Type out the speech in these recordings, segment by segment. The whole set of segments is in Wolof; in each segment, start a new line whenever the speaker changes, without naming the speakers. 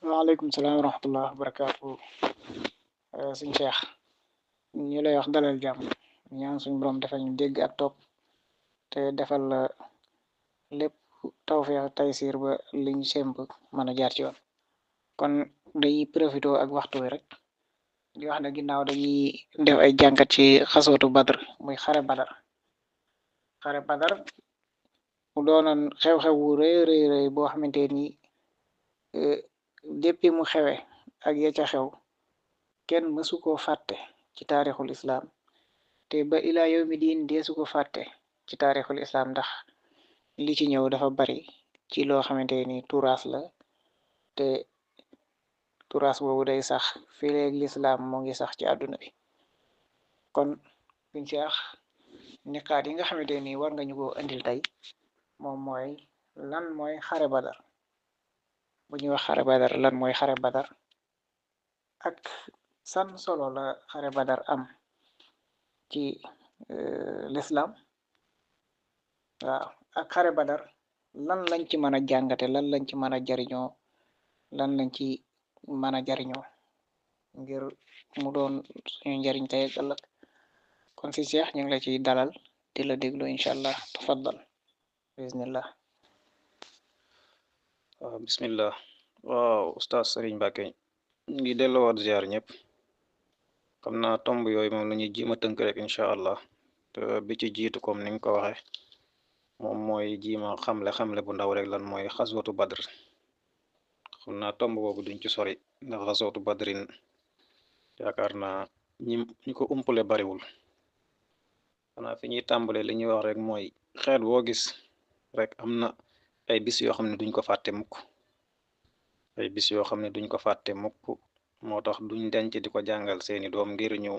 waaleykum salaam wa rahmatullah wa barakaatu. Sëñ Cheikh ñu lay wax dalal jàmm ñaan suñ borom defal ñu dégg ak topp te defal la lépp tawfeex taysiir ba liñ semp mën a jaar ci yoon. Kon dañuy profité ak waxtu wi rek di wax ne ginnaaw dañuy def ay jàngat ci xasootu Badr muy xare Badar. Xare Badar mu doonoon xew-xew wu rëy boo xamante ni depuis mu xewe ak ya ca xew kenn mësu ko fàtte ci taarixul islam te ba ilaa yawmi diin deesu ko fàtte ci taarixul islam ndax li ci ñëw dafa bari ci loo xamante ni turaas la te turaas boobu day sax fileeg lislaam moo ngi sax ci àdduna bi. Kon buñ ci ax niqaat yi nga xamante ni war nga ñu ko indil tey moom mooy lan mooy xare Badar. Bu ñuy wax xare Badar lan mooy xare Badar ak san solo la xare Badar am ci l'islam. Waaw ak xare Badar lan lañ ci mën a jàngate lan lañ ci mën a jariñoo lan lañ ci mën a jariñoo ngir mu doon suñu njariñ tey ak ëllëg. kon si Cheikh ñu ngi la ciy dalal di la déglu incha allah tafaddal bismillah.
waaw bismillah. waaw Oustaz Serigne Mbacke ngi delloowaat ziar ñëpp xam naa tomb yooyu moom la ñuy jiima tënk rek incha allah te bi ci jiitu comme ni nga ko waxe moom mooy jiima xamle bu ndaw rek lan mooy xaswatu badr. xam naa tomb boobu duñ ci sori ndax xaswatu badrin yaakaar naa ñi ko umpale bariwul xanaa fi ñuy tàmbale li ñuy wax rek mooy xeet woo gis rek am na ay bis yoo xam ne duñ ko fàtte mukk ay bis yoo xam ne duñ ko fàtte mukk moo tax duñ denc di ko jàngal seeni doom ngir ñu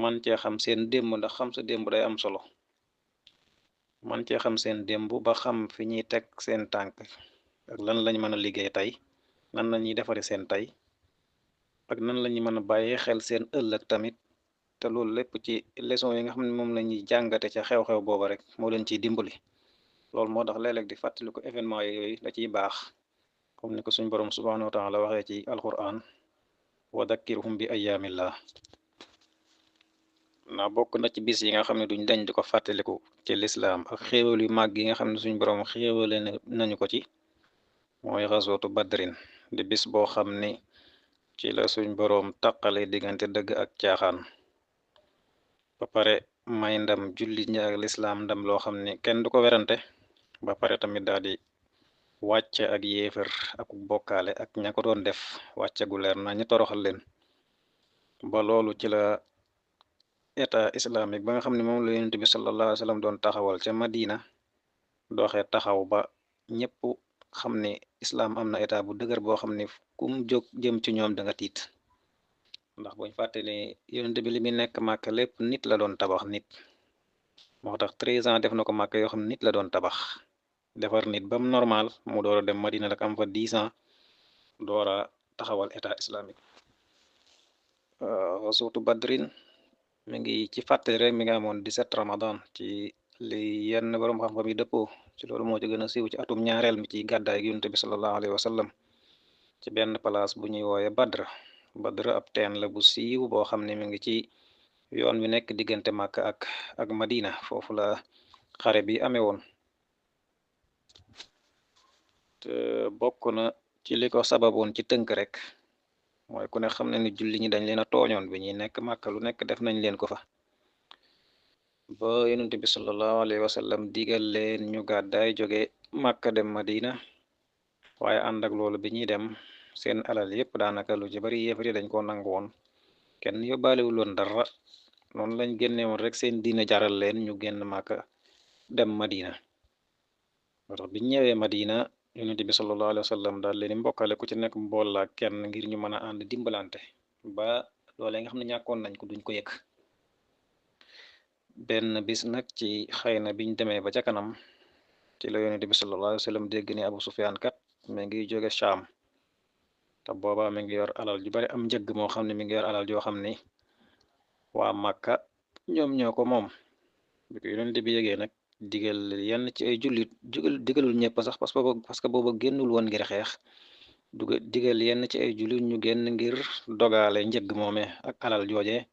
man cee xam seen démb ndax xam sa démb day am solo man cee xam seen démb ba xam fi ñuy teg seen tànk ak lan lañ mën a liggéey tey nan lañuy defare seen tey ak nan lañuy mën a bàyyee xel seen ëllëg tamit te loolu lépp ci leçon yi nga xam ne moom lañuy jàngate ca xew-xew booba rek moo leen ciy dimbali. loolu moo tax léeg-léeg di fàttali ko événement yooyu da ciy baax comme ni ko suñ borom subhanahu wa taala waxee ci alquran wa dakkirhum bi ayaamillah naa bokk na ci bis yi nga xam ne duñ dañ di ko fàttaliku ci lislaam ak xéewal yu màgg yi nga xam ne suñ borom xéewale nañu ko ci mooy xaswatu badrin di bis boo xam ni ci la suñ boroom taqale diggante dëgg ak caaxaan ba pare may ndam jullit ñi ak lislaam ndam loo xam ni kenn du ko werante ba pare tamit daal di wàcce ak yéefar ak bokkaale ak ña ko doon def wàcce gu leer na ñu toroxal leen ba loolu ci la état islamique ba nga xam ne moom la yonent bi sallallahu alayhi wa sallam doon taxawal ca Madina doxee taxaw ba ñëpp xam ne islam am na état bu dëgër boo xam ne kum jóg jëm ci ñoom da nga tiit ndax buñ fàtte ne yonent bi li muy nekk màkk lépp nit la doon tabax nit moo tax 13 ans def na ko màkk yoo xam ne nit la doon tabax defar nit ba mu normal mu door a dem Madina nag am fa 10 ans door a taxawal état islamique. xaswatu badrin mi ngi ci fàttali rek mi nga amoon 17 ramadan ci li yenn borom xam-xam yi dëppoo ci loolu moo ci gën a siiw ci atum ñaareel mi ci gàddaay gi yonent bi sallallahu alayhi wa sallam ci benn place bu ñuy wooye Badr ab teen la bu siiw boo xam ne mi ngi ci yoon wi nekk diggante Makka ak Madina foofu la xare bi amee woon te bokk na ci li ko sababoon ci tënk rek mooy ku ne xam ne ni julli ñi dañ leen a tooñoon bi ñuy nekk Makka lu nekk def nañ leen ko fa ba yonent bi sallallahu alayhi wa sallam digal leen ñu gàddaay jóge Makka dem Madina waaye ànd ak loolu bi ñuy dem seen alal yépp daanaka lu ci bari yéefari dañ ko nangu woon kenn yóbbaalewul woon dara noonu lañ génne woon rek seen diina jaral leen ñu génn Makka dem Madina moo tax biñ ñëwee Madina yonent bi sallallahu alayhi wa sallam daal leen mbokkale ku ci nekk mbool la kenn ngir ñu mën a ànd dimbalante ba loolee nga xam ne ñàkkoon nañ ko duñ ko yëg benn bis nag ci xëy na biñ demee ba ca kanam ci la yonent bi sallallahu alayhi wa sallam dégg ni Abu Sufyaan kat mi ngi jóge Shaam te booba mi ngi yor alal ju bari am njëgg moo xam ne mi ngi yor alal joo xam ni waa Makka ñoom ñoo ko moom bi ko yonent bi yégee nag digal yenn ci ay jullit digalul ñëpp sax parce que booba génnul woon ngir xeex digal yenn ci ay jullit ñu génn ngir dogaale njëgg moome ak alal jooje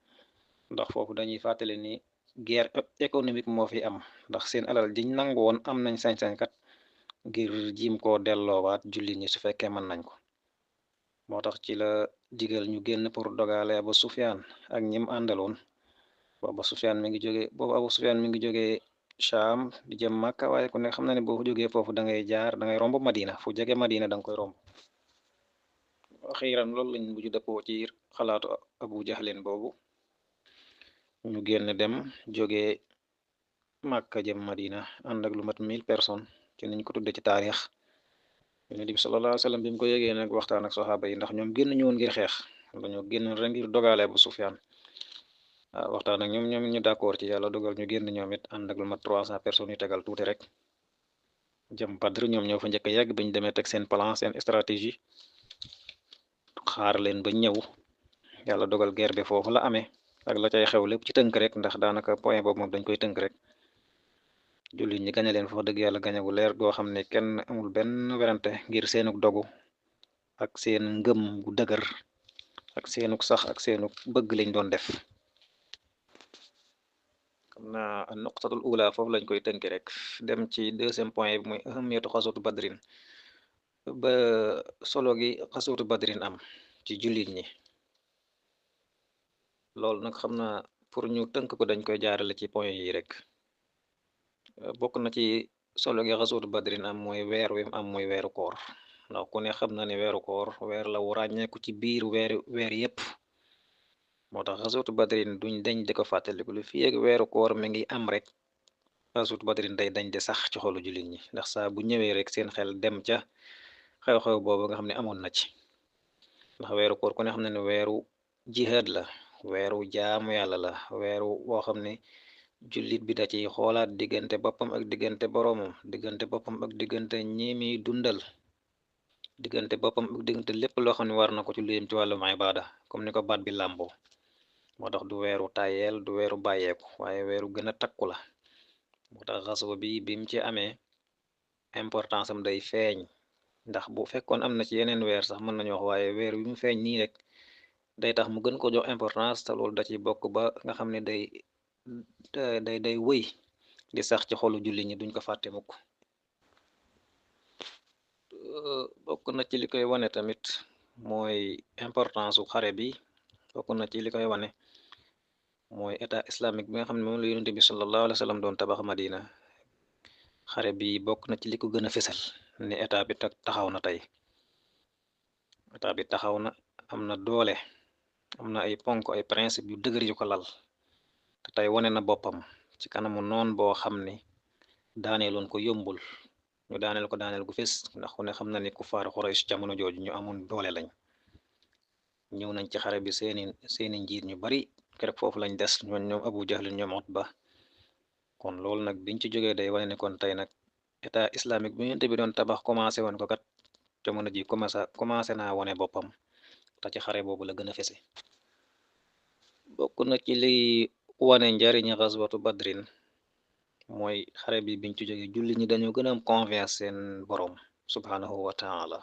ndax foofu dañuy fàttale ni guerre économique moo fi am ndax seen alal jiñ nangu woon am nañ sañ-sañ kat ngir jiim koo delloowaat jullit ñi su fekkee mën nañ ko moo tax ci la digal ñu génn pour dogaale Abu Sufyaan ak ñim àndaloon boobu Abu Sufyaan mi ngi jógee Shaam di jëm Makka waaye ku ne xam na ne boo jógee foofu da ngay jaar da ngay romb Madina fu jege Madina da nga koy romb xiiran loolu lañ mujj dëppoo ci xalaatu Abu Jahlin boobu ñu génn dem jógee Makka jëm Madina ànd ak lu mat 1000 personnes ci niñ ko tudde ci taarix Yonent bi sallallahu alayhi wa sallam bi mu ko yégee nag waxtaan ak saxaaba yi ndax ñoom génn ñëwoon ngir xeex dañoo génn rek ngir dogaale Abu Sufyaan waxtaan ak ñoom ñu d'accord ci yàlla dogal ñu génn ñoom it ànd ak lu mat 300 personnes yu tegal tuuti rek jëm Badr ñoom ñoo fa njëkk a yegg biñ demee teg seen plan seen stratégie xaar leen ba ñëw yàlla dogal guerre bi foofu la amee ak la cay xew lépp ci tënk rek ndax daanaka point boobu moom dañ koy tënk rek jullit ñi gañe leen fa wax dëgg yàlla gañe gu leer goo xam ne kenn amul benn werante ngir seenuk dogu ak seen ngëm gu dëgër ak seenuk sax ak seenuk bëgg lañ doon def xam naa nuqtatul ula foofu lañ koy tënk rek dem ci deuxième point bi muy ahamiyatu xaswatu badrin ba solo gi xaswatu badrin am ci jullit ñi loolu nag xam naa pour ñu tënk ko dañ koy jaarale ci point yi rek bokk na ci solo gi xaswatu badrin am mooy weer wi am mooy weeru koor ndax ku ne xam na ne weeru koor weer la wu ràññeeku ci biir weer yépp moo tax xaswatu badrin duñ dañ di ko fàttaliku lu fi ak weeru koor mi ngi am rek xaswatu badrin day dañ de sax ci xolu jullit ñi ndax saa bu ñëwee rek seen xel dem ca xew-xew boobu nga xam ne amoon na ci ndax weeru koor ku ne xam ne ne weeru jihad la weeru jaamu yàlla la weeru woo xam ne jullit bi da ciy xoolaat diggante boppam ak diggante boroomam diggante boppam ak diggante ñimi dundal diggante boppam ak diggante lépp loo xam ne war na ko ci lu yëm ci wàllum ibaada comme ni ko baat bi làmboo moo tax du weeru tayeel du weeru bàyyeeku waaye weeru gën a takku la moo tax xaswa bi bim ci amee importance am day feeñ ndax bu fekkoon am na ci yeneen weer sax mën nañu wax waaye weer wi mu feeñ nii rek day tax mu gën ko jox importance te loolu da ci bokk ba nga xam ne day wëy di sax ci xolu julli ñi duñ ko fàtte mukk bokk na ci li koy wane tamit mooy importance su xare bi bokk na ci li koy wane mooy état islamique bi nga xam ne moom la yonente bi sallallahu alayhi wa sallam doon tabax Madina xare bi bokk na ci li ko gën a fesal ni état bi taxaw na tey état bi taxaw na am na doole am na ay ponk ay principe yu dëgër yu ko lal te tey wane na boppam ci kanamu noon boo xam ni daaneeloon ko yombul ñu daaneel ko daaneel gu fes ndax ku ne xam na ni ku faaru Quraysh jamono jooju ñu amoon doole lañ ñëw nañ ci xare bi seeni njiit ñu bari keroog foofu lañ des ñoom Abu Jahl ñoom Utba kon loolu nag biñ ci jógee day wane ne kon tey nag état islamique bi yonent bi doon tabax commencé woon ko kat jamono ji commencé naa wane boppam te ci xare boobu la gën a fese bokk na ci liy wane njariñi xaswatu badrin mooy xare bi biñ ci jógee julli ñi dañoo gën a am confiance seen borom subhanahu wa taala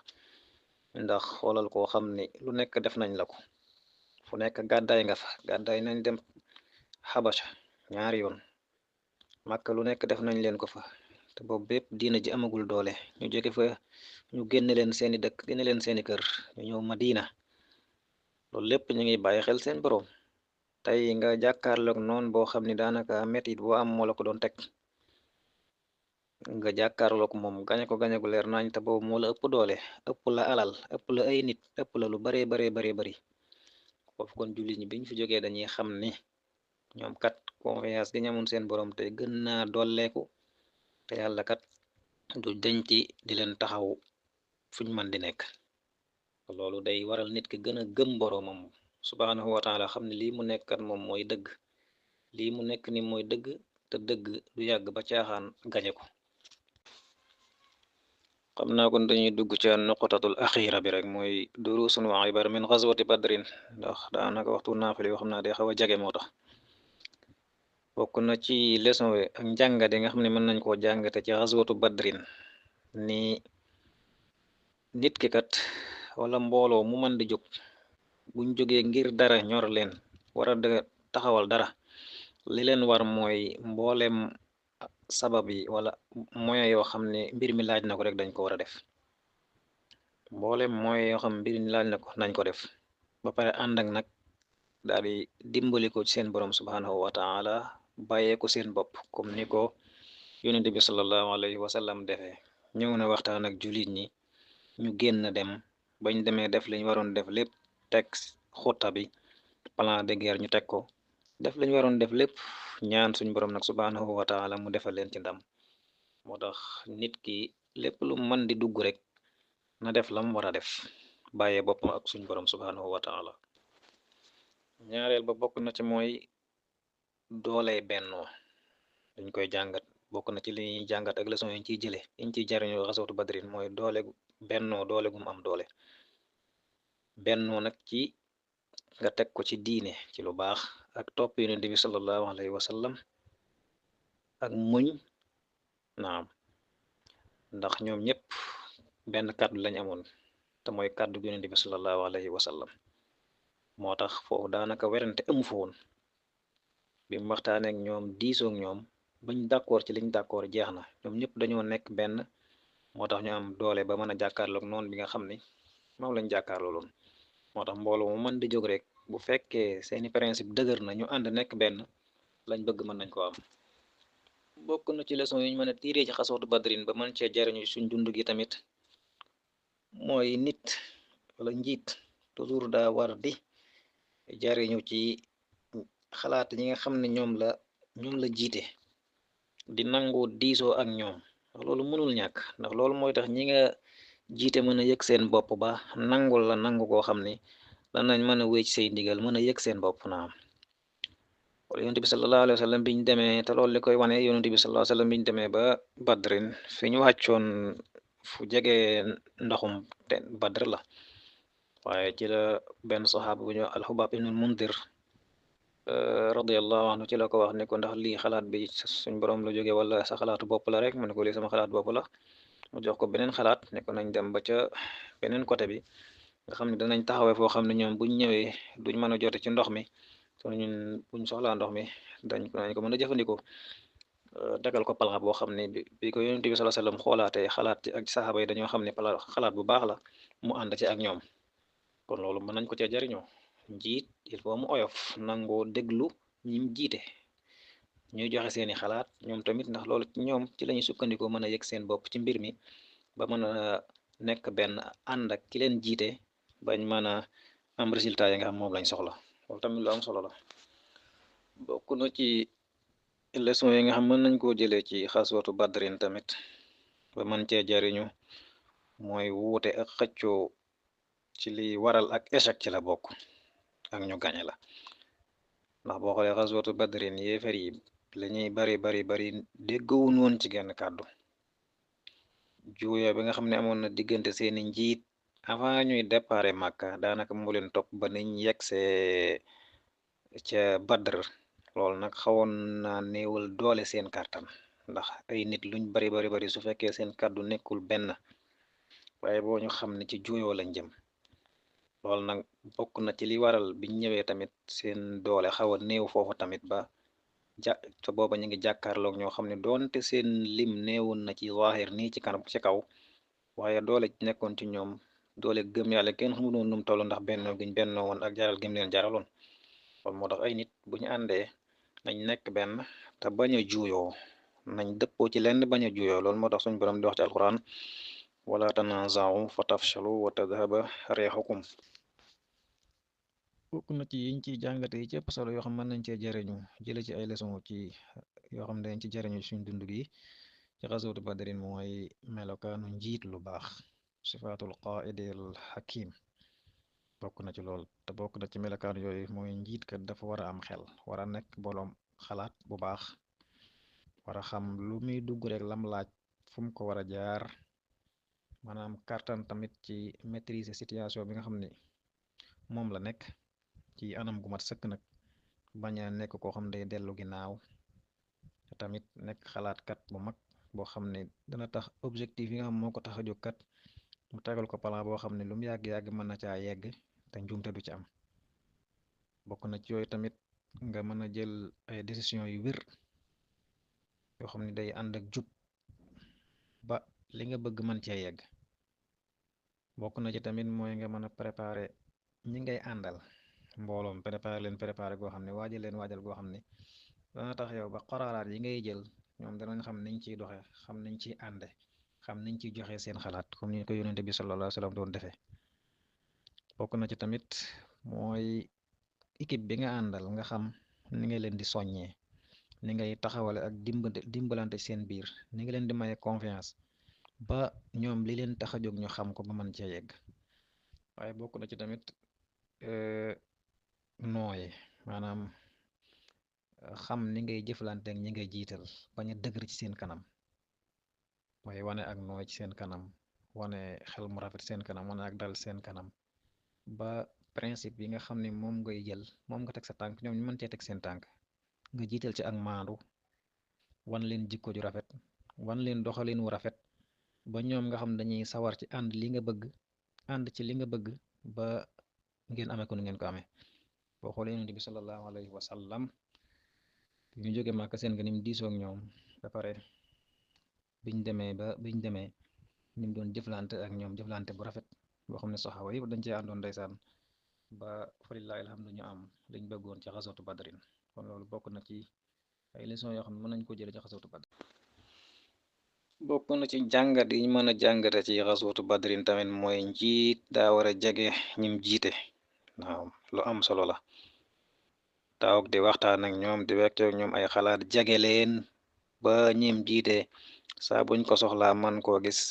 ndax xoolal koo xam ni lu nekk def nañ la ko fu nekk gàddaay nga fa gàddaay nañ dem xabasha ñaari yoon màkka lu nekk def nañ leen ko fa te boobu bépp diina ji amagul doole ñu jóge fa ñu génne leen seeni dëkk génne leen seeni kër ñu ñëw Madina loolu lépp ñu ngi bàyyi xel seen borom tey nga jàkkaarloog noon boo xam ni daanaka metit boo am moo la ko doon teg nga jàkkaarloog moom gañe ko gañe gu leer nañ te boobu moo la ëpp doole ëpp la alal ëpp la ay nit ëpp la lu baree bari foofu kon jullit ñi biñ fi jógee dañuy xam ni ñoom kat confiance gi ñamoon seen borom te gën naa dolleeku te yàlla kat du denci di leen taxaw fuñ man di nekk loolu day waral nit ki gën a gëm boroomam subhanahu wa taala xam ne lii mu nekkat moom mooy dëgg lii mu nekk ni mooy dëgg te dëgg du yàgg ba caaxaan gañe ko xam naa kon dañuy dugg ca nuqtatul axira bi rek mooy durusun wa ibar min xazwati badrin ndax daanaka waxtu naafile yoo xam naa day xaw a jage moo tax bokk na ci leçon wi ak njàngate nga xam ne mën nañ koo jàngate ci xazwatu badrin ni nit ki kat wala mbooloo mu mën di jóg buñ jógee ngir dara ñor leen wara taxawal dara li leen war mooy mbooleem sabab yi wala moyen yoo xam ne mbir mi laaj na ko rek dañ ko war a def mbooleem moyen yoo xam mbir mi laaj na ko nañ ko def ba pare ànd ak nag daal di dimbali ko ci seen borom subhanahu wa taala bàyyee ko seen bopp comme ni ko yonente bi sallallahu alayhi wa sallam defee ñëw na waxtaan ak jullit ñi ñu génn dem bañ demee def liñ waroon def lépp teg xutta bi plan de guerre ñu teg ko def lañ waroon def lépp ñaan suñ borom nag subhanahu wa taala mu defal leen ci ndam moo tax nit ki lépp lu mën di dugg rek na def lam war a def bàyyee boppam ak suñ borom subhanahu wa taala ñaareel ba bokk na ci mooy dooley bennoo dañ koy jàngat bokk na ci li ñuy jàngat ak leçon yiñ ciy jële yiñ ciy jariñoo xasawtu badrin mooy doole bennoo doole gum am doole bennoo nag ci nga teg ko ci diine ci lu baax ak topp yonent bi sallallahu alayhi wa sallam ak muñ naam ndax ñoom ñëpp benn kàddu lañ amoon te mooy kàddu yonent bi sallallahu alayhi wa sallam moo tax foofu daanaka werante amu fa woon bi mu waxtaaneek ñoom diisoog ñoom bañ d'accord ci liñ d'accord jeex na ñoom ñëpp dañoo nekk benn moo tax ñu am doole ba mën a jàkkaarloog noonu bi nga xam ni moom lañ jàkkaarloo loon moo tax mbooloo mu mën di jóg rek bu fekkee seeni principe dëgër na ñu ànd nekk benn lañ bëgg mën nañ ko am bokk na ci leçon yi ñu mën a tiiree ci xasootu badrin ba mën cee jariñu suñ dund gi tamit mooy nit wala njiit toujours daa war di jariñu ci xalaat ñi nga xam ne ñoom la jiite di nangu diisoo ak ñoom ndax loolu mënul ñàkk ndax loolu mooy tax ñi nga jiite mën a yëg seen bopp ba nangul la nangu koo xam ni danañ mën a wéy ci say ndigal mën a yëg seen bopp naam wala yonent bi sallallahu alayhi wa sallam biñ demee te loolu li koy wane yonent bi sallallahu alayhi wa sallam biñ demee ba badrin fi ñu wàccoon fu jege ndoxum te badr la waaye ci la benn saxaaba bu ñu alxubaab ibnul mundir radiyallahu anhu ci la ko wax ne ko ndax lii xalaat bi suñ borom la jóge wala sa xalaatu bopp la rek mu ne ko lii sama xalaat bopp la mu jox ko beneen xalaat ne ko nañ dem ba ca beneen côté bi nga xam ne danañ taxawee foo xam ne ñoom buñ ñëwee duñ mën a jote ci ndox mi te ñun buñ soxlaa ndox mi dañ ko mën a jëfandikoo dagal ko palaas boo xam ne bi ko yonent bi sallallahu alayhi wasallam xoolaatee xalaat ci ak saxaaba yi dañoo xam ne xalaat bu baax la mu ànd ci ak ñoom kon loolu mën nañ ko cee jariñoo njiit il faut mu oyof nangoo déglu ñim jiite ñuy joxe seeni xalaat ñoom tamit ndax loolu ñoom ci lañuy sukkandikoo mën a yëg seen bopp ci mbir mi ba mën a nekk benn ànd ak ki leen jiite bañ mën a am résultat yi nga xam moom lañ soxla loolu tamit lu am solo la bokk na ci leçon yi nga xam mën nañ koo jëlee ci xaswatu badrin tamit ba mën cee jariñu mooy wuute ak xëccoo ci li waral ak échec ci la bokk ak ñu gañe la ndax boo xoolee xaswatu badrin yéefar yi la ñuy bari déggawuñ woon ci genn kàddu juuyoo bi nga xam ne amoon na diggante seeni njiit avant ñuy dépare Màkka daanaka moo leen topp ba niñ yegsee ca Badr loolu nag xawoon naa néewal doole seen kàttan ndax ay nit luñ bari su fekkee seen kàddu nekkul benn waaye boo ñu xam ne ci juuyoo lañ jëm loolu nag bokk na ci li waral biñ ñëwee tamit seen doole xaw a néew foofu tamit ba te booba ñu ngi jàkkaarloog ñoo xam ne doonte seen lim néewoon na ci zaahir nii ci kanam ci kaw waaye doole nekkoon ci ñoom doole gëm yàlla kenn xamu doon num toll ndax bennoo giñ bennoo woon ak jaral gëm leen jaraloon kon moo tax ay nit bu ñu àndee nañ nekk benn te bañ a juuyoo nañ dëppoo ci lenn bañ a juuyoo loolu moo tax suñ borom di wax ci alquran wala tanaza'u fa tafshalu wa tadhhaba rihukum bokk na ci yiñ ciy jàngate yi ci ëpp solo yoo xam mën nañ cee jariñu jële ci ay leçon ci yoo xam ne dañ ci jariñu suñ dund gi ci xaswatu badrin mooy melokaanu njiit lu baax sifaatul qaa'idil hakim bokk na ci lool te bokk na ci melokaan yooyu mooy njiit kat dafa war a am xel war a nekk boroom xalaat bu baax war a xam lu muy dugg rek lam laaj fu mu ko war a jaar maanaam kartan tamit ci maîtriser situation bi nga xam ni moom la nekk ci anam gu mat sëkk nag bañ a nekk koo xam day dellu ginnaaw te tamit nekk xalaatkat bu mag boo xam ne dana tax objectif yi nga xam moo ko tax a jóg kat mu tegal ko plan boo xam ne lu mu yàgg-yàgg mën na caa yegg te njuumte du ci am. bokk na ci yooyu tamit nga mën a jël ay décision yu wér yoo xam ne day ànd ak jub ba li nga bëgg mën cee yegg. bokk na ci tamit mooy nga mën a préparer ñi ngay àndal mbooloom préparer goo xam ne waajal leen waajal goo xam ne dana tax yow ba xaraaraat yi ngay jël ñoom danañ xam niñ ciy doxe xam niñ ciy ànde xam niñ ciy joxe seen xalaat comme ni ko yonente bi sallallahu alayhi wa sallam doon defee. bokk na ci tamit mooy équipe bi nga àndal nga xam ni nga leen di soññee ni ngay taxawale ak dimbalante seen biir ni nga leen di maye confiance ba ñoom li leen tax a jóg ñu xam ko ba mën cee yegg. waaye bokk na ci tamit nooye maanaam xam ni ngay jëflante ak ñi ngay jiital bañ a dëgër ci seen kanam mooy wane ak nooy ci seen kanam wane xel mu rafet seen kanam wane ak dal seen kanam ba principe yi nga xam ne moom ngay jël moom nga teg sa tànk ñoom ñu mën cee teg seen tànk nga jiital ci ak maandu wan leen jikko ju rafet wan leen doxalin wu rafet ba ñoom nga xam dañuy sawar ci ànd li nga bëgg ànd ci li nga bëgg ba ngeen amee ko nu ngeen ko amee. boo xoolee yonent bi sallallahu alayhi wa sallam ñu jóge Màkka seen nga ni mu diisoo ak ñoom ba pare biñ demee ni mu doon jëflante ak ñoom jëflante bu rafet boo xam ne saxaaba yëpp dañ cee àndoon ndeysaan ba falillahi alhamdu ñu am liñ bëggoon ci xasatu badrin. kon loolu bokk na ci ay leçon yoo xam ne mën nañ ko jële ci xasatu badrin. bokk na ci jàngat yi ñu mën a jàngate ci xasatu badrin tamit mooy njiit daa war a jege ñim jiite. waaw lu am solo la taawog di waxtaan ak ñoom di weccoog ñoom ay xalaat jege leen ba ñim jiite saa buñ ko soxlaa man koo gis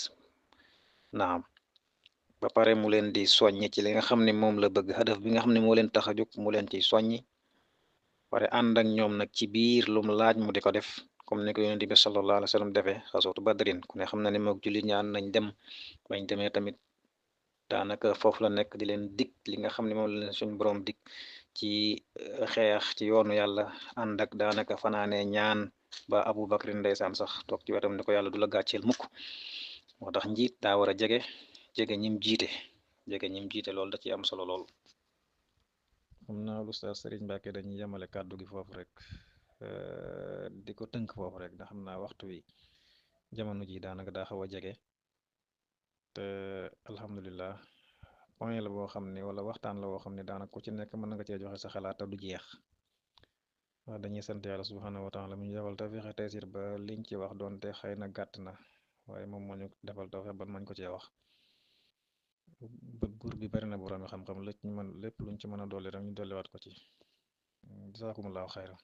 naam ba pare mu leen di soññi ci li nga xam ne moom la bëgg hadaf bi nga xam ne moo leen tax a jóg mu leen ciy soññi pare ànd ak ñoom nag ci biir lum laaj mu di ko def comme ni ko yonent bi sallallahu alayhi wa sallam defee xasootu badrin ku ne xam na ne moog jullit ñaan nañ dem bañ demee tamit daanaka foofu la nekk di leen dig li nga xam ne moom la leen suñ boroom dig ci xeex ci yoonu yàlla ànd ak daanaka fanaanee ñaan ba Abu Bakrin ndeysaan sax toog ci wetam ne ko yàlla du la gàcceel mukk. moo tax njiit daa war a jege ñim jiite loolu da ci am solo lool. xam naa Oustaz Serigne Mbacke dañuy yemale kàddu gi foofu rek di ko tënk foofu rek ndax xam naa waxtu wi jamono ji daanaka daa xaw a jege te alhamdulilah point la boo xam ne wala waxtaan la woo xam ne daanaka ku ci nekk mën na nga cee joxe sa xalaat te du jeex. waaw dañuy sant yàlla subhanahu wa taala mu ñu defal tawfiq taysir ba liñ ci wax doonte xëy na gàtt na waaye moom moo ñu defal tawfiq ba mañ ko cee wax. buur bi bari na borom xam-xam lépp luñ ci mën a dolli rek ñu dolliwaat ko ci. Jazakumullahu xayran.